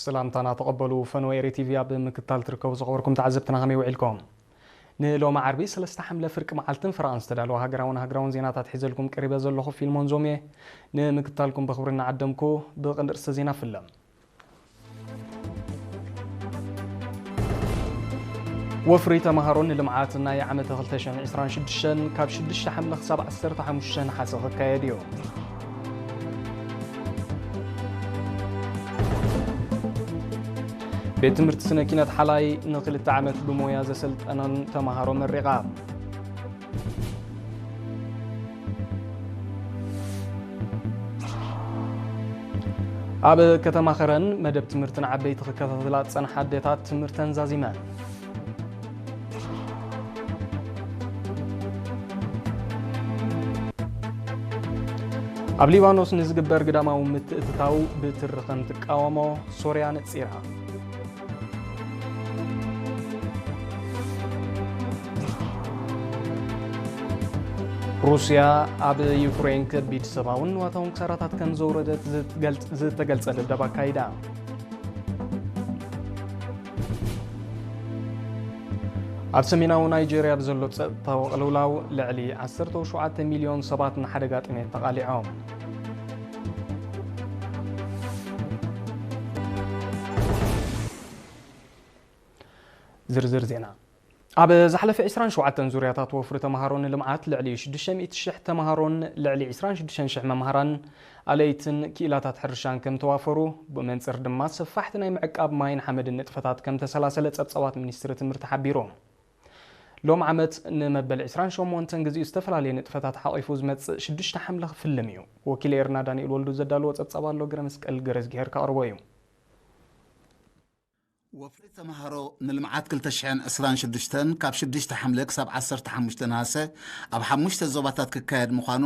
ሰላምታና ተቐበሉ። ፈነወ ኤሪ ቲቪ ኣብ ምክታል ትርከቡ ዝኸበርኩም ተዓዘብትና ከመይ ውዒልኩም? ንሎሚ ዓርቢ ሰለስተ ሓምለ ፍርቂ መዓልትን ፍርቓን ዝተዳለወ ሃገራውን ሃገራውን ዜናታት ሒዘልኩም ቀሪበ ዘለኹ ፊልሞን ዞም እየ። ንምክታልኩም በኽብሪ እናዓደምኩ ብቐንዲ ርእሰ ዜና ፍለም። ወፍሪ ተምሃሮ ንልምዓት ናይ ዓመተ ክልተ ሽሕን ዕስራን ሽዱሽተን ካብ ሽዱሽተ ሓምለ ክሳብ ዓሰርተ ሓሙሽተ ነሓሰ ክካየድ እዩ። ቤት ትምህርቲ ስነ ኪነት ሓላይ ንክልተ ዓመት ብሞያ ዘሰልጠነን ተምሃሮ መሪቓ። ኣብ ከተማ ከረን መደብ ትምህርቲ ንዓበይቲ ክከታተላ ዝጸንሓ ኣዴታት ትምህርተን ዛዚመን። ኣብ ሊባኖስ ንዝግበር ግዳማዊ ምትእትታው ብትሪ ከም ትቃወሞ ሶርያ ነጺራ። ሩስያ ኣብ ዩክሬን ከቢድ ሰብኣውን ንዋታውን ክሳራታት ከም ዘውረደት ዝትገልጽ-፣ ዝተገልጸ ደብዳብ ኣካይዳ። ኣብ ሰሜናዊ ናይጄርያ ብዘሎ ጸጥታዊ ቅልውላው ልዕሊ ዓሰርተ ሸውዓተ ሚልዮን ሰባት ንሓደጋ ጥሜት ተቓሊዖም። ዝርዝር ዜና። ኣብ ዝሓለፈ ዕስራን ሸውዓተን ዙርያታት ወፍሪ ተምሃሮ ንልምዓት ልዕሊ ሽዱሽተ ሚእቲ ሽሕ ተምሃሮን ልዕሊ ዕስራን ሽዱሽተን ሽሕ መምሃራን ኣለይትን ክኢላታት ሕርሻን ከም ተዋፈሩ፣ ብመንጽር ድማ ሰፋሕቲ ናይ ምዕቃብ ማይን ሓመድን ንጥፈታት ከም ተሰላሰለ ጸብጻባት ሚኒስትሪ ትምህርቲ ሓቢሩ። ሎም ዓመት ንመበል ዕስራን ሸሞንተን ግዜኡ ዝተፈላለየ ንጥፈታት ሓቒፉ ዝመጽእ ሽዱሽተ ሓምለ ክፍልም እዩ። ወኪል ኤርና ዳንኤል ወልዱ ዘዳለዎ ጸብጻብ ኣሎ፣ ገረመስቀል ገረዝጊሄር ከቕርቦ እዩ። ወፍሪ ተምሃሮ ንልምዓት ክልተ ሽሕን ዕስራን ሽዱሽተን ካብ ሽዱሽተ ሓምለ ክሳብ ዓሰርተ ሓሙሽተ ነሃሰ ኣብ ሓሙሽተ ዞባታት ክካየድ ምዃኑ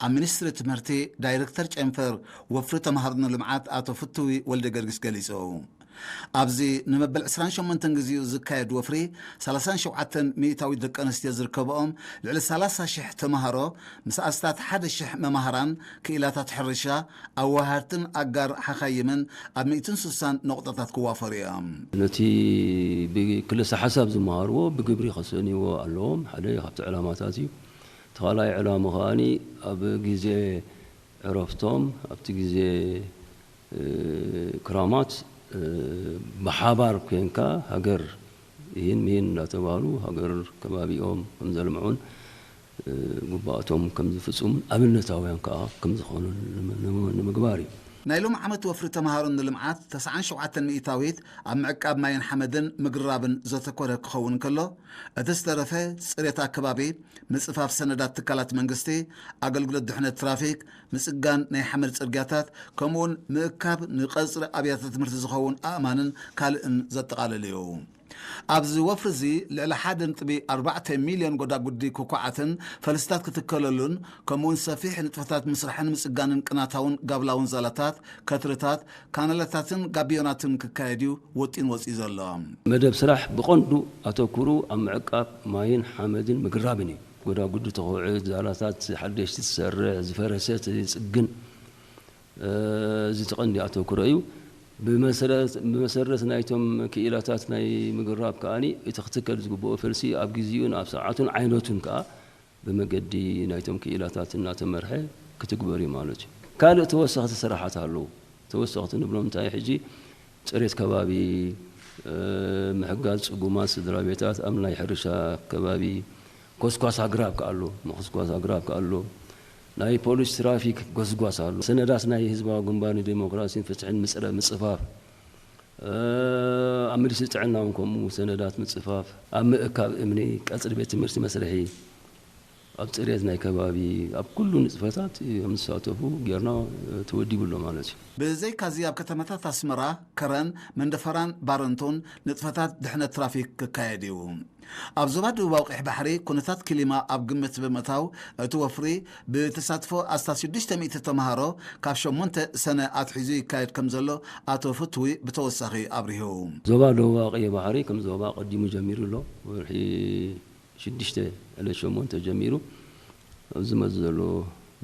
ኣብ ሚኒስትሪ ትምህርቲ ዳይሬክተር ጨንፈር ወፍሪ ተምሃሮ ንልምዓት ኣቶ ፍትዊ ወልደ ገርጊስ ገሊጹ። ኣብዚ ንመበል ዕስራን ሸሞንተን ግዜኡ ዝካየድ ወፍሪ ሰላሳን ሸውዓተን ሚእታዊት ደቂ ኣንስትዮ ዝርከብኦም ልዕሊ ሰላሳ ሽሕ ተምሃሮ ምስ ኣስታት ሓደ ሽሕ መማህራን ክኢላታት ሕርሻ ኣዋሃድትን ኣጋር ሓኻይምን ኣብ ሚእትን ስሳን ነቑጣታት ክዋፈሩ እዮም። ነቲ ብክልሰ ሓሳብ ዝመሃርዎ ብግብሪ ከሰንይዎ ኣለዎም። ሓደ ካብቲ ዕላማታት እዩ። እቲ ካልኣይ ዕላማ ከኣኒ ኣብ ግዜ ዕረፍቶም፣ ኣብቲ ግዜ፣ እ፣ ክራማት፣ እ፣ ብሓባር ኮንካ ሃገር ይህን ምሂን እንዳተባህሉ ሃገር ከባቢኦም ከም ዘልምዑን ግቡኣቶም ከም ዝፍጽሙን ኣብነታውያን ከኣ ከም ዝኾኑን ንም-፣ ንም-፣ ንምግባር እዩ። ናይ ሎም ዓመት ወፍሪ ተምሃሮ ንልምዓት ተስዓን ሸውዓተን ሚእታዊት ኣብ ምዕቃብ ማይን ሓመድን ምግርራብን ዘተኮረ ክኸውን ከሎ፣ እቲ ዝተረፈ ጽሬት ኣከባቢ፣ ምጽፋፍ ሰነዳት ትካላት መንግስቲ፣ ኣገልግሎት ድሕነት ትራፊክ፣ ምጽጋን ናይ ሓመድ ጽርግያታት፣ ከምኡውን ምእካብ ንቐጽሪ ኣብያተ ትምህርቲ ዝኸውን ኣእማንን ካልእን ዘጠቓልል እዩ። ኣብዚ ወፍሪ እዚ ልዕሊ ሓደ ነጥቢ ኣርባዕተ ሚልዮን ጎዳጉዲ ኩኩዓትን ፈልስታት ክትከለሉን፣ ከምኡውን ሰፊሕ ንጥፈታት ምስራሕን ምጽጋንን ቅናታውን ጋብላውን ዛላታት፣ ከትርታት፣ ካናላታትን ጋቢዮናትን ክካየድ እዩ ወጢን ወጺኡ ዘሎ። መደብ ስራሕ ብቐንዱ ኣተኩሩ ኣብ ምዕቃብ ማይን ሓመድን ምግርራብን እዩ። ጎዳጉዲ ተኹዕት፣ ዛላታት ሓደሽቲ ትሰርሕ፣ ዝፈረሰ ትጽግን፣ እ፣ እዚ እቲ ቀንዲ ኣተኩሮ እዩ። ብመሰረት፣ ብመሰረት ናይቶም ክኢላታት ናይ ምግርራብ ከኣኒ፣ እቲ ክትከል ዝግብኦ ፈልሲ ኣብ ግዜኡን ኣብ ሰዓቱን ዓይነቱን ከኣ ብመገዲ ናይቶም ክኢላታት እናተመርሐ ክትግበር እዩ ማለት እዩ። ካልእ ተወሰኽቲ ስራሓት ኣለዉ። ተወሰኽቲ ንብሎም እንታይ፣ ሕጂ ጽሬት ከባቢ፣ እ፣ ምሕጋዝ ጽጉማት ስድራ ቤታት ኣብ ናይ ሕርሻ ከባቢ፣ ኮስኳስ ኣግራብ ከኣ ኣሎ፣ ምኹስኳስ ኣግራብ ከኣ ኣሎ። ናይ ፖሊስ ትራፊክ ጎስጓስ ኣሎ። ሰነዳት ናይ ህዝባዊ ግንባር ንዴሞክራሲን ፍትሕን ምጽረ-፣ ምጽፋፍ፣ እ፣ ኣብ ሚኒስትሪ ጥዕና እውን ከምኡ ሰነዳት ምጽፋፍ፣ ኣብ ምእካብ እምኒ፣ ቀጽሪ ቤት ትምህርቲ መስርሒ፣ ኣብ ጽሬት ናይ ከባቢ፣ ኣብ ኩሉ ንጥፈታት እዮም ዝሳተፉ ጌርና፣ እ፣ ተወዲቡ ኣሎ ማለት እዩ። ብዘይካዚ ኣብ ከተማታት ኣስመራ፣ ከረን፣ መንደፈራን ባረንቶን ንጥፈታት ድሕነት ትራፊክ ክካየድ እዩ። ኣብ ዞባ ደቡባዊ ቀይሕ ባሕሪ ኩነታት ክሊማ ኣብ ግምት ብምእታው፣ እቲ ወፍሪ ብተሳትፎ ኣስታት ሽዱሽተ ሚእቲ ተምሃሮ ካብ ሸሞንተ ሰነ ኣትሒዙ ይካየድ ከም ዘሎ ኣቶ ፍትዊ ብተወሳኺ ኣብሪሁ። ዞባ ደቡባዊ ቀይሕ ባሕሪ ከም ዞባ ቀዲሙ ጀሚሩ ኣሎ። ወርሒ ሽዱሽተ ዕለት ሸሞንተ ጀሚሩ ኣብዚ መዚ ዘሎ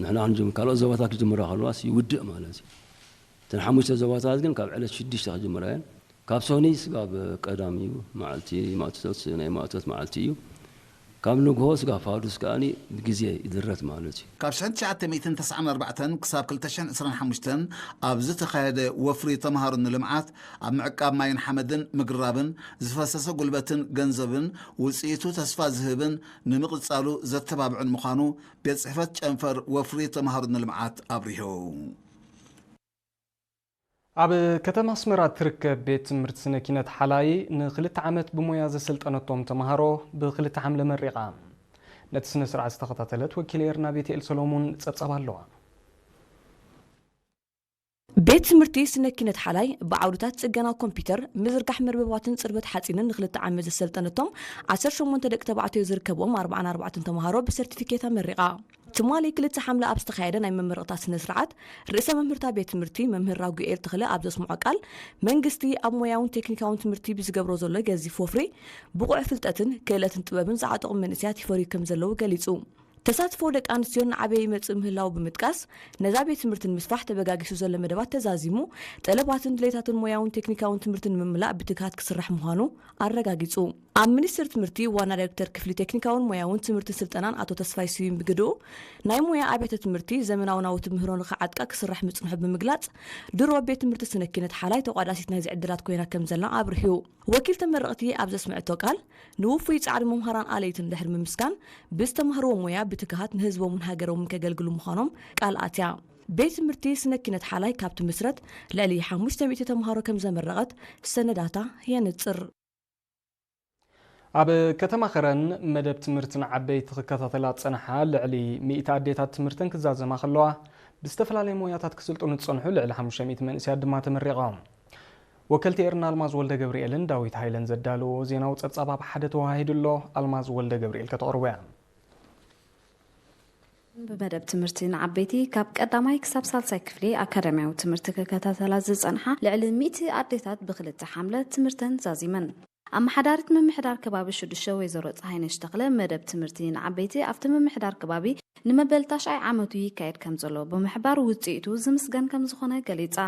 ንሕና ክንጅምር፣ ካልኦት ዞባታት ክጅምራ ከለዋስ ይውድእ ማለት እዩ። እቲ እተን ሓሙሽተ ዞባታት ግን ካብ ዕለት ሽዱሽተ ክጅምራ እየን። ካብ ሶኒ ስጋብ ቀዳም እዩ፣ መዓልቲ ማእቶት፣ ናይ ማእቶት መዓልቲ እዩ። ካብ ንግሆ ስጋብ ፋዱስ ከኣኒ ብግዜ ይድረት ማለት እዩ። ካብ ሽሕን ትሽዓተ ሚእትን ተስዓን ኣርባዕተን ክሳብ ክልተ ሽሕን ዕስራን ሓሙሽተን ኣብ ዝተኻየደ ወፍሪ ተምሃሮ ንልምዓት፣ ኣብ ምዕቃብ ማይን ሓመድን፣ ምግራብን፣ ዝፈሰሰ ጉልበትን ገንዘብን ውፅኢቱ ተስፋ ዝህብን ንምቕፃሉ ዘተባብዕን ምዃኑ ቤት ፅሕፈት ጨንፈር ወፍሪ ተምሃሮ ንልምዓት ኣብሪሁ። ኣብ ከተማ ኣስመራ እትርከብ ቤት ትምህርቲ ስነ ኪነት ሓላይ ንክልተ ዓመት ብሞያ ዘሰልጠነቶም ተምሃሮ ብክልተ ሓምለ መሪቓ። ነቲ ስነ ስርዓት ዝተኸታተለት ወኪል ኤርና ቤትኤል ሰሎሙን ጸብጻብ ኣለዋ። ቤት ትምህርቲ ስነ ኪነት ሓላይ ብዓውድታት ጽገና ኮምፒውተር፣ ምዝርጋሕ መርበባትን ጽርበት ሓጺንን ንክልተ ዓመት ዘሰልጠነቶም ዓሰርተ ሸሞንተ ደቂ ተባዕትዮ ዝርከብዎም ኣርባዓን ኣርባዕተን ተምሃሮ ብሰርቲፊኬት ኣመሪቓ። ትማሊ ክልተ ሓምለ ኣብ ዝተኻየደ ናይ መመረቕታ ስነ ስርዓት፣ ርእሰ መምህርታ ቤት ትምህርቲ መምህር ራጉኤል ተኽለ ኣብ ዘስምዖ ቃል፣ መንግስቲ ኣብ ሞያውን ቴክኒካውን ትምህርቲ ብዝገብሮ ዘሎ ገዚፍ ወፍሪ፣ ብቑዕ ፍልጠትን ክእለትን ጥበብን ዝዓጠቑ መንእሰያት ይፈርዩ ከም ዘለዉ ገሊጹ። ተሳትፎ ደቂ ኣንስትዮ እናዓበየ ይመጽእ ምህላዉ ብምጥቃስ፣ ነዛ ቤት ትምህርቲ ንምስፋሕ ተበጋጊሱ ዘሎ መደባት ተዛዚሙ፣ ጠለባትን ድሌታትን ሞያውን ቴክኒካውን ትምህርቲ ንምምላእ ብትግሃት ክስራሕ ምዃኑ ኣረጋጊጹ። ኣብ ሚኒስቴር ትምህርቲ ዋና ዳይሬክተር ክፍሊ ቴክኒካውን ሞያውን ትምህርትን ስልጠናን ኣቶ ተስፋይ ስዩም ብግድኡ፣ ናይ ሞያ ኣብያተ ትምህርቲ ዘመናዊ ናውቲ ምህሮ ንኽዓጥቃ ክስራሕ ምጽንሑ ብምግላጽ፣ ድሮ ቤት ትምህርቲ ስነ ኪነት ሓላይ ተቋዳሲት ናይዚ ዕድላት ኮይና ከም ዘላ ኣብሪሁ። ወኪል ተመረቕቲ ኣብ ዘስምዐቶ ቃል፣ ንውፉይ ጻዕሪ መምሃራን ኣለይትን ድሕሪ ምምስጋን፣ ብዝተማህርዎ ሞያ ብትግሃት ንህዝቦምን ሃገሮምን ከገልግሉ ምዃኖም ቃል ኣትያ። ቤት ትምህርቲ ስነ ኪነት ሓላይ ካብ ትምስረት ልዕሊ ሓሙሽተ ሚእቲ ተምሃሮ ከም ዘመረቐት ሰነዳታ የንጽር። ኣብ ከተማ ኸረን መደብ ትምህርቲ ንዓበይቲ ክከታተላ ዝጸንሓ ልዕሊ ሚእቲ ኣዴታት ትምህርተን ክዛዘማ ከለዋ፣ ብዝተፈላለየ ሞያታት ክስልጥኑ ዝጸንሑ ልዕሊ ሓሙሽተ ሚእቲ መንእሰያት ድማ ተመሪቖም። ወከልቲ ኤርና ኣልማዝ ወልደ ገብርኤልን ዳዊት ሃይለን ዘዳለዎ ዜናዊ ጸብጻብ ኣብ ሓደ ተዋሂዱ ኣሎ። ኣልማዝ ወልደ ገብርኤል ከተቕርቦ እያ። ብመደብ ትምህርቲ ንዓበይቲ ካብ ቀዳማይ ክሳብ ሳልሳይ ክፍሊ ኣካዳሚያዊ ትምህርቲ ክከታተላ ዝጸንሓ ልዕሊ ሚእቲ ኣዴታት ብክልተ ሓምለ ትምህርተን ዛዚመን። ኣመሓዳሪት ምምሕዳር ከባቢ ሽዱሽተ ወይዘሮ ፀሃይነሽ ተኽለ፣ መደብ ትምህርቲ ንዓበይቲ ኣብቲ ምምሕዳር ከባቢ ንመበል ታሽዓይ ዓመቱ ይካየድ ከም ዘሎ ብምሕባር፣ ውፅኢቱ ዝምስገን ከም ዝኾነ ገሊፃ።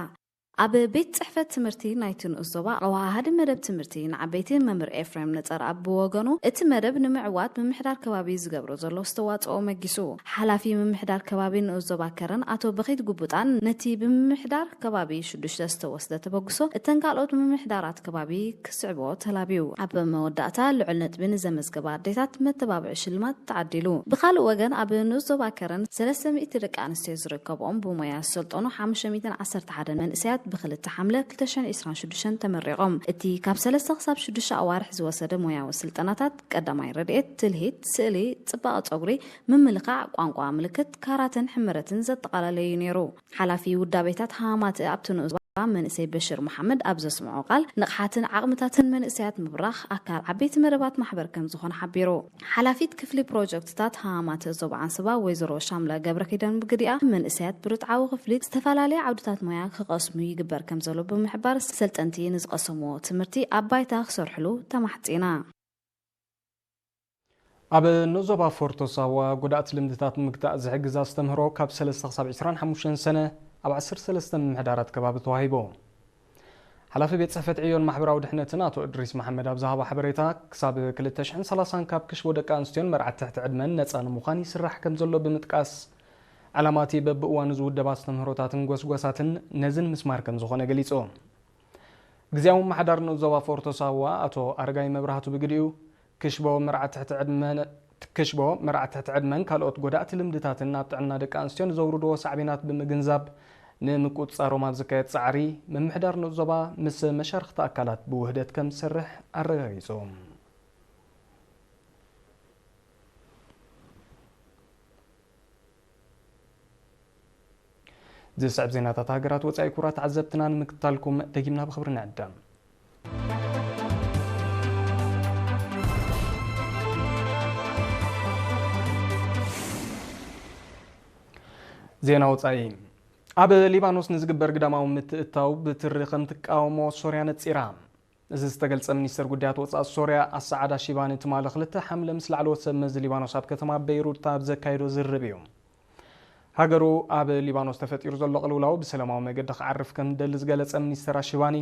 ኣብ ቤት ፅሕፈት ትምህርቲ ናይቲ ንኡስ ዞባ ኣወሃሃዲ መደብ ትምህርቲ ንዓበይቲ መምህር ኤፍሬም ነፀርኣብ ብወገኑ፣ እቲ መደብ ንምዕዋት ምምሕዳር ከባቢ ዝገብሮ ዘሎ ኣስተዋፅኦ መጊሱ። ሓላፊ ምምሕዳር ከባቢ ንኡስ ዞባ ከረን ኣቶ በኺት ጉቡጣን፣ ነቲ ብምምሕዳር ከባቢ ሽዱሽተ ዝተወስደ ተበግሶ እተን ካልኦት ምምሕዳራት ከባቢ ክስዕቦ ተላብዩ። ኣብ መወዳእታ ልዑል ነጥቢ ንዘመዝገባ ኣዴታት መተባብዒ ሽልማት ተዓዲሉ። ብኻልእ ወገን ኣብ ንኡስ ዞባ ከረን ሰለስተ ሚእቲ ደቂ ኣንስትዮ ዝርከብኦም ብሞያ ዝሰልጠኑ ሓሙሽተ ሚእትን ዓሰርተ ሓደን መንእሰያት ብክልተ ሓምለ ክልተ ሽሕን ዕስራን ሽዱሽተን ተመሪቖም። እቲ ካብ ሰለስተ ክሳብ ሽዱሽተ ኣዋርሕ ዝወሰደ ሞያዊ ስልጠናታት ቀዳማይ ረድኤት፣ ትልሂት፣ ስእሊ፣ ጽባቐ ጸጉሪ፣ ምምልኻዕ፣ ቋንቋ ምልክት፣ ካራተን ሕምረትን ዘጠቓለለ እዩ ነይሩ። ሓላፊ ውዳቤታት ሃማማት ኣብቲ ንኡስ ዞባ መንእሰይ በሽር መሓመድ ኣብ ዘስምዖ ቃል፣ ንቕሓትን ዓቕምታትን መንእሰያት ምብራኽ ኣካል ዓበይቲ መደባት ማሕበር ከም ዝኾነ ሓቢሩ። ሓላፊት ክፍሊ ፕሮጀክትታት ሃማማት ዞባ ዓንሰባ ወይዘሮ ሻምላ ገብረኪዳን ብግዲኣ፣ መንእሰያት ብርትዓዊ ክፍሊ ዝተፈላለየ ዓውድታት ሞያ ክቐስሙ ይግበር ከም ዘሎ ብምሕባር፣ ሰልጠንቲ ንዝቐሰምዎ ትምህርቲ ኣብ ባይታ ክሰርሕሉ ተማሕጺና። ኣብ ንኡስ ዞባ ፎርቶ ሳዋ ጎዳእቲ ልምድታት ምግታእ ዝሕግዝ ኣስተምህሮ ካብ ሰለስተ ክሳብ ዕስራን ሓሙሽተን ሰነ ኣብ ዓሰርተ ሰለስተ ምምሕዳራት ከባቢ ተዋሂቡ። ሓላፊ ቤት ጽሕፈት ዕዮን ማሕበራዊ ድሕነትን ኣቶ እድሪስ መሓመድ ኣብ ዝሃቦ ሓበሬታ፣ ክሳብ ክልተ ሽሕን ሰላሳን ካብ ክሽቦ ደቂ ኣንስትዮን መርዓት ትሕቲ ዕድመን ነጻ ንምዃን ይስራሕ ከም ዘሎ ብምጥቃስ፣ ዕላማ እቲ በብእዋኑ ዝውደብ ኣስተምህሮታትን ጎስጓሳትን ነዚ ንምስማር ከም ዝኾነ ገሊጹ። ግዝያዊ ምምሕዳር ንኡስ ዞባ ፎርቶ ሳዋ ኣቶ ኣረጋይ መብራህቱ ብግዲኡ፣ ክሽቦ መርዓ ትሕቲ ዕድመን፣ ክሽቦ መርዓ ትሕቲ ዕድመን ካልኦት ጎዳእቲ ልምድታትን ኣብ ጥዕና ደቂ ኣንስትዮ ንዘውርድዎ ሳዕቤናት ብምግንዛብ፣ ንምቁጽጻሮም ኣብ ዝካየድ ጻዕሪ፣ ምምሕዳር ንኡስ ዞባ ምስ መሻርኽቲ ኣካላት ብውህደት ከም ዝሰርሕ ኣረጋጊጹ። ዝስዕብ ዜናታት ሃገራት ወጻኢ ክቡራት ተዓዘብትና ንምክትታልኩም ደጊምና ብኽብሪ ንዕደም። ዜና ወጻኢ። ኣብ ሊባኖስ ንዝግበር ግዳማዊ ምትእትታው ብትሪ ከም ትቃወሞ ሶርያ ነጺራ። እዚ ዝተገልጸ ሚኒስተር ጉዳያት ወጻኢ ሶርያ ኣሳዓድ ኣሺባኒ ትማሊ ክልተ ሓምለ ምስ ላዕለዎት ሰብ መዚ ሊባኖስ ኣብ ከተማ በይሩት ኣብ ዘካየዶ ዝርርብ እዩ። ሃገሩ ኣብ ሊባኖስ ተፈጢሩ ዘሎ ቅልውላው ብሰላማዊ መገዲ ክዓርፍ ከም ዝደሊ ዝገለጸ ሚኒስተር ኣሽባኒ፣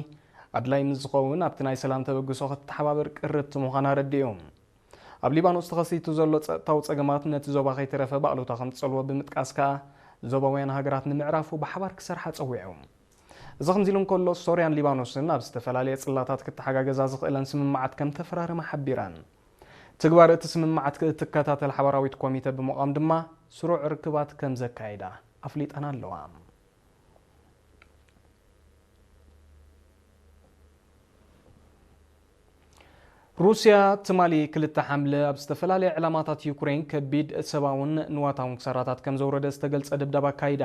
ኣድላይ ምስ ዝኸውን ኣብቲ ናይ ሰላም ተበግሶ ክትተሓባበር ቅርብቲ ምዃና ኣረዲኡ። ኣብ ሊባኖስ ተኸሲቱ ዘሎ ጸጥታዊ ጸገማት ነቲ ዞባ ከይተረፈ ባእሉታ ከም ዝጸልዎ ብምጥቃስ ከኣ፣ ዞባውያን ሃገራት ንምዕራፉ ብሓባር ክሰርሓ ጸዊዑ። እዚ ከምዚ ኢሉ እንከሎ፣ ሶርያን ሊባኖስን ኣብ ዝተፈላለየ ጽላታት ክተሓጋገዛ ዝኽእለን ስምምዓት ከም ተፈራረማ ሓቢረን። ትግባር እቲ ስምምዓት ክትከታተል ሓባራዊት ኮሚተ ብምቋም ድማ ስሩዕ ርክባት ከም ዘካይዳ ኣፍሊጠን ኣለዋ። ሩስያ ትማሊ ክልተ ሓምለ ኣብ ዝተፈላለየ ዕላማታት ዩክሬን ከቢድ ሰብኣውን ንዋታውን ክሳራታት ከም ዘውረደ ዝተገልጸ ደብዳብ ኣካይዳ።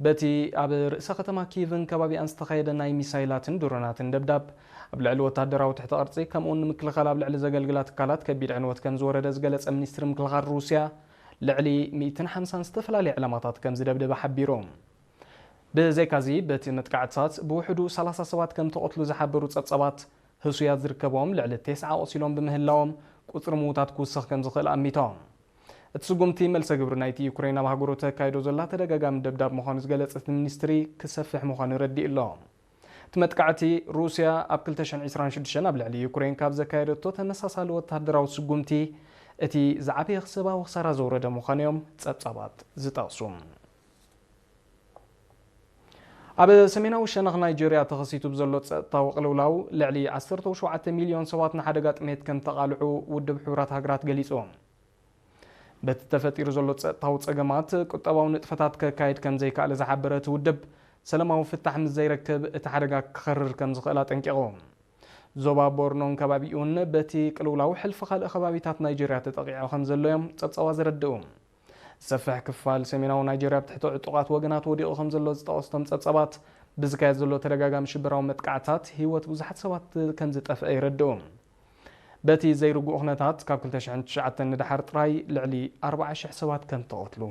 በቲ ኣብ ርእሰ ከተማ ኪቭን ከባቢኣን ዝተኻየደ ናይ ሚሳይላትን ድሮናትን ደብዳብ፣ ኣብ ልዕሊ ወታደራዊ ትሕተ ቅርጺ ከምኡውን ንምክልኻል ኣብ ልዕሊ ዘገልግላ ትካላት ከቢድ ዕንወት ከም ዝወረደ ዝገለጸ ሚኒስትሪ ምክልኻል ሩስያ፣ ልዕሊ ሚእትን ሓምሳን ዝተፈላለየ ዕላማታት ከም ዝደብደበ ሓቢሩ። ብዘይካዚ፣ በቲ መጥቃዕትታት ብውሕዱ ሰላሳ ሰባት ከም ተቐትሉ ዝሓበሩ ጸብጻባት፣ ህሱያት ዝርከቦም ልዕሊ ተስዓ ቆሲሎም ብምህላዎም፣ ቁጽሪ ምዉታት ክውስኽ ከም ዝኽእል ኣሚቶም። እቲ ስጉምቲ፣ መልሰ ግብሪ ናይቲ ዩክሬን ኣብ ሃገሩ ተካይዶ ዘላ ተደጋጋሚ ደብዳብ ምዃኑ ዝገለጸ እቲ ሚኒስትሪ፣ ክሰፍሕ ምዃኑ ረዲኡ ኣሎ። እቲ መጥቃዕቲ፣ ሩስያ ኣብ ክልተ ሽሕን ዕስራን ሽዱሽተን ኣብ ልዕሊ ዩክሬን ካብ ዘካየደቶ ተመሳሳሊ ወተሃደራዊ ስጉምቲ፣ እቲ ዝዓበየ ሰብኣዊ ክሳራ ዘውረደ ምዃኑ እዮም ጸብጻባት ዝጠቕሱ። ኣብ ሰሜናዊ ሸነኽ ናይጀርያ ተኸሲቱ ብዘሎ ጸጥታዊ ቅልውላው፣ ልዕሊ ዓሰርተ ሸውዓተ ሚልዮን ሰባት ንሓደጋ ጥሜት ከም ተቓልዑ ውድብ ሕቡራት ሃገራት ገሊጹ። በቲ ተፈጢሩ ዘሎ ጸጥታዊ ጸገማት፣ ቁጠባዊ ንጥፈታት ከካይድ ከም ዘይከኣለ ዝሓበረ እቲ ውድብ፣ ሰላማዊ ፍታሕ ምስ ዘይረክብ፣ እቲ ሓደጋ ክኸርር ከም ዝኽእል ኣጠንቂቑ። ዞባ ቦርኖን ከባቢኡን በቲ ቅልውላው ሕልፊ ካልእ ከባቢታት ናይጀርያ ተጠቒዑ ከም ዘሎ እዮም ጸብጻባት ዘረድኡ። ዝሰፍሕ ክፋል ሰሜናዊ ናይጀርያ ኣብ ትሕቲ ዕጡቓት ወገናት ወዲቑ ከም ዘሎ ዝጠቐሱ እቶም ጸብጻባት፣ ብዝካየድ ዘሎ ተደጋጋሚ ሽበራዊ መጥቃዕታት ህይወት ብዙሓት ሰባት ከም ዝጠፍአ የረድኡ። በቲ ዘይርጉእ ኩነታት፣ ካብ ክልተ ሽሕን ትሽዓተን ንደሓር ጥራይ ልዕሊ ኣርባዓ ሽሕ ሰባት ከም ተቐትሉ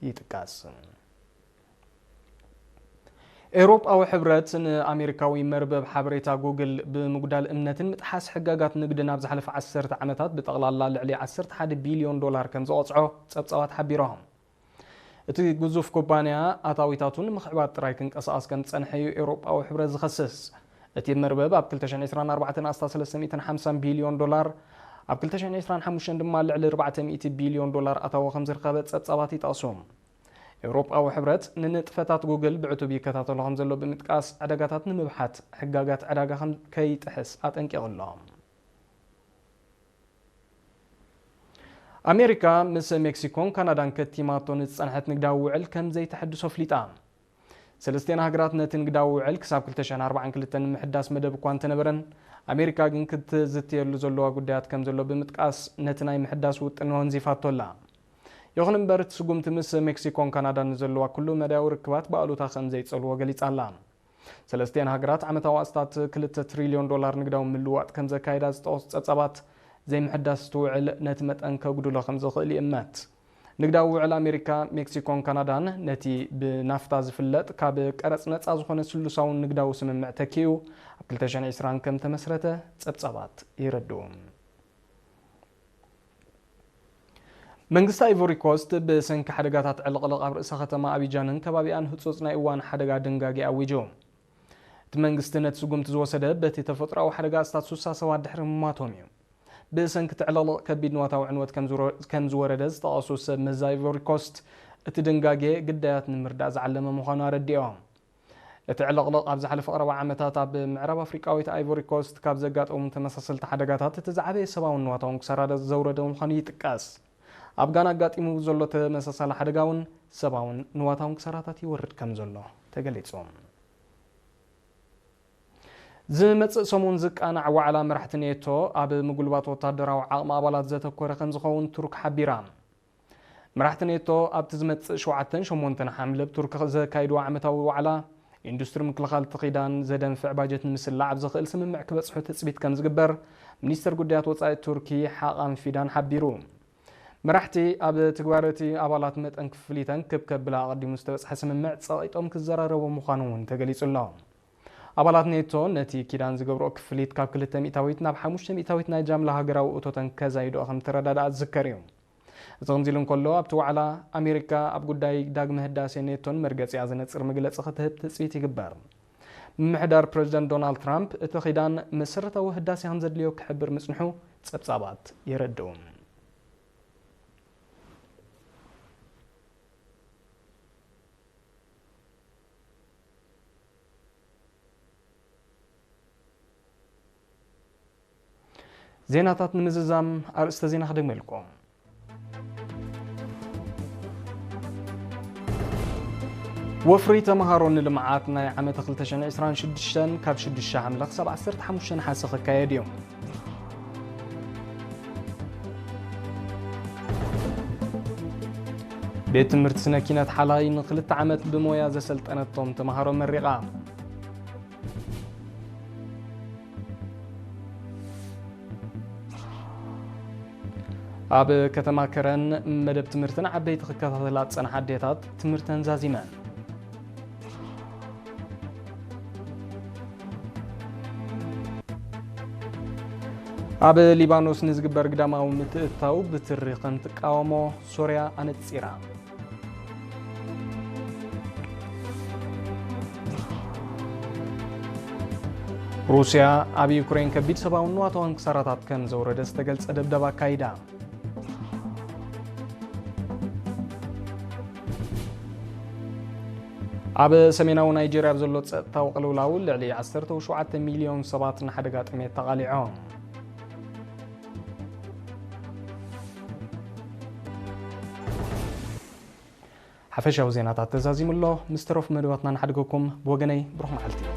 ይጥቀስ። ኤውሮጳዊ ሕብረት ንኣሜሪካዊ መርበብ ሓበሬታ ጉግል ብምጉዳል እምነትን ምጥሓስ ሕጋጋት ንግድን ኣብ ዝሓለፈ ዓሰርተ ዓመታት ብጠቕላላ ልዕሊ ዓሰርተ ሓደ ቢልዮን ዶላር ከም ዝቐጽዖ ጸብጻባት ሓቢሮም። እቲ ግዙፍ ኩባንያ ኣታዊታቱ ንምኽዕባት ጥራይ ክንቀሳቐስ ከም ዝጸንሐ እዩ ኤውሮጳዊ ሕብረት ዝኸስስ። እቲ መርበብ ኣብ ክልተ ሽሕን ዕስራን ኣርባዕተን ኣስታት ሰለስተ ሚእትን ሓምሳን ቢልዮን ዶላር፣ ኣብ ክልተ ሽሕን ዕስራን ሓሙሽተን ድማ ልዕሊ ኣርባዕተ ሚእቲ ቢልዮን ዶላር ኣታዊ ከም ዝረኸበ ጸብጻባት ይጠቕሱ። ኤውሮጳዊ ሕብረት ንንጥፈታት ጉግል ብዕቱብ ይከታተሎ ከም ዘሎ ብምጥቃስ፣ ዕዳጋታት ንምብሓት ሕጋጋት ዕዳጋ ከም ከይጥሕስ ኣጠንቂቑ ኣሎ። ኣሜሪካ ምስ ሜክሲኮን ካናዳን ከቲማቶ ንዝጸንሐት ንግዳዊ ውዕል ከም ዘይተሐድሶ ኣፍሊጣ። ሰለስቲኤን ሃገራት ነቲ ንግዳዊ ውዕል ክሳብ ክልተ ሽሕን ኣርባዓን ክልተን ንምሕዳስ መደብ እኳ እንተነበረን፣ ኣሜሪካ ግን ክትዝትየሉ ዘለዋ ጉዳያት ከም ዘሎ ብምጥቃስ፣ ነቲ ናይ ምሕዳስ ውጥን ወንዚፋቶ ኣላ። ይኹን እምበር፣ እቲ ስጉምቲ ምስ ሜክሲኮን ካናዳን ንዘለዋ ኩሉ መዳያዊ ርክባት ብኣሉታ ከም ዘይጸልዎ ገሊጻ ኣላ። ሰለስቲኤን ሃገራት ዓመታዊ ኣስታት ክልተ ትሪልዮን ዶላር ንግዳዊ ምልውዋጥ ከም ዘካይዳ ዝጠቐሱ ጸብጻባት፣ ዘይምሕዳስ እቲ ውዕል ነቲ መጠን ከጉድሎ ከም ዝኽእል ይእመት። ንግዳዊ ውዕል ኣሜሪካ፣ ሜክሲኮን ካናዳን ነቲ ብናፍታ ዝፍለጥ ካብ ቀረጽ ነጻ ዝኾነ ስሉሳውን ንግዳዊ ስምምዕ ተኪኡ ኣብ ክልተ ሽሕን ዕስራን ከም ተመስረተ ጸብጻባት የረድኡ። መንግስቲ ኣይቮሪ ኮስት ብሰንኪ ሓደጋታት ዕልቕልቕ ኣብ ርእሰ ከተማ ኣቢጃንን ከባቢኣን ህጹጽ ናይ እዋን ሓደጋ ድንጋጌ ኣዊጁ። እቲ መንግስቲ ነቲ ስጉምቲ ዝወሰደ በቲ ተፈጥሮኣዊ ሓደጋ ኣስታት ሱሳ ሰባት ድሕሪ ምማቶም እዩ። ብሰንኪ እቲ ዕልቕልቕ ከቢድ ንዋታዊ ዕንወት ከም ዝወ-፣ ከም ዝወረደ ዝጠቐሱ ሰብ መዚ ኣይቮሪ ኮስት፣ እቲ ድንጋጌ ግዳያት ንምርዳእ ዝዓለመ ምዃኑ ኣረዲኦም። እቲ ዕልቕልቕ ኣብ ዝሓለፈ ቀረባ ዓመታት ኣብ ምዕራብ ኣፍሪቃዊት ኣይቮሪ ኮስት ካብ ዘጋጠሙ ተመሳሰልቲ ሓደጋታት እቲ ዝዓበየ ሰብኣውን ንዋታውን ክሳራ ዘውረደ ምዃኑ ይጥቀስ። ኣብ ጋና ኣጋጢሙ ዘሎ ተመሳሳሊ ሓደጋ እውን ሰብኣውን ንዋታውን ክሳራታት ይወርድ ከም ዘሎ ተገሊጹ። ዝመጽእ ሰሙን ዝቃናዕ ዋዕላ መራሕቲ ኔቶ ኣብ ምጉልባት ወታደራዊ ዓቕሚ ኣባላት ዘተኮረ ከም ዝኸውን ቱርክ ሓቢራ። መራሕቲ ኔቶ ኣብቲ ዝመጽእ ሸውዓተን ሸሞንተን ሓምለ ኣብ ቱርክ ዘካይድዎ ዓመታዊ ዋዕላ፣ ኢንዱስትሪ ምክልኻል እቲ ኪዳን ዘደንፍዕ ባጀት ንምስላዕ ኣብ ዝኽእል ስምምዕ ክበጽሑ ትጽቢት ከም ዝግበር ሚኒስተር ጉዳያት ወጻኢ ቱርኪ ሓቃን ፊዳን ሓቢሩ። መራሕቲ ኣብ ትግባረ እቲ ኣባላት መጠን ክፍሊተን ክብ ከብላ ኣቐዲሙ ዝተበጽሐ ስምምዕ ጸቒጦም ክዘራረቡ ምዃኑ እውን ተገሊጹ ኣሎ። ኣባላት ኔቶ ነቲ ኪዳን ዝገብርኦ ክፍሊት ካብ ክልተ ሚእታዊት ናብ ሓሙሽተ ሚእታዊት ናይ ጃምላ ሃገራዊ እቶተን ከዛይድኦ ከም ተረዳድኣ ዝዝከር እዩ። እዚ ከምዚ ኢሉ እንከሎ፣ ኣብቲ ዋዕላ ኣሜሪካ ኣብ ጉዳይ ዳግመ ህዳሴ ኔቶን መርገጺኣ ዘነጽር መግለጺ ክትህብ ትጽቢት ይግበር። ምምሕዳር ፕረዚደንት ዶናልድ ትራምፕ እቲ ኺዳን መሰረታዊ ህዳሴ ከም ዘድልዮ ክሕብር ምጽንሑ ጸብጻባት የረድኡ። ዜናታት ንምዝዛም ኣርእስተ ዜና ክደግመልኩም። ወፍሪ ተምሃሮ ንልምዓት ናይ ዓመት ክልተ ሽሕን ዕስራን ሽዱሽተን ካብ ሽዱሽተ ሓምለ ክሳብ ዓሰርተ ሓሙሽተ ነሓሰ ክካየድ እዩ። ቤት ትምህርቲ ስነ ኪነት ሓላይ ንክልተ ዓመት ብሞያ ዘሰልጠነቶም ተምሃሮ መሪቓ። ኣብ ከተማ ከረን መደብ ትምህርትን ዓበይቲ ክከታተላ ዝጸንሓ ኣዴታት ትምህርተን ዛዚመን። ኣብ ሊባኖስ ንዝግበር ግዳማዊ ምትእትታው ብትሪ ከም ትቃወሞ ሶርያ ኣነጺራ። ሩስያ ኣብ ዩክሬን ከቢድ ሰብኣውን ንዋታውን ክሳራታት ከም ዘውረደ ዝተገልጸ ደብደብ ኣካይዳ። ኣብ ሰሜናዊ ናይጄርያ ኣብ ዘሎ ጸጥታዊ ቅልውላው ልዕሊ ዓሰርተ ሸውዓተ ሚልዮን ሰባት ንሓደጋ ጥሜት ተቓሊዖም። ሓፈሻዊ ዜናታት ተዛዚሙ ኣሎ። ምስ ተረፉ መደባትና ንሓድገኩም። ብወገነይ ብሩኽ መዓልቲ።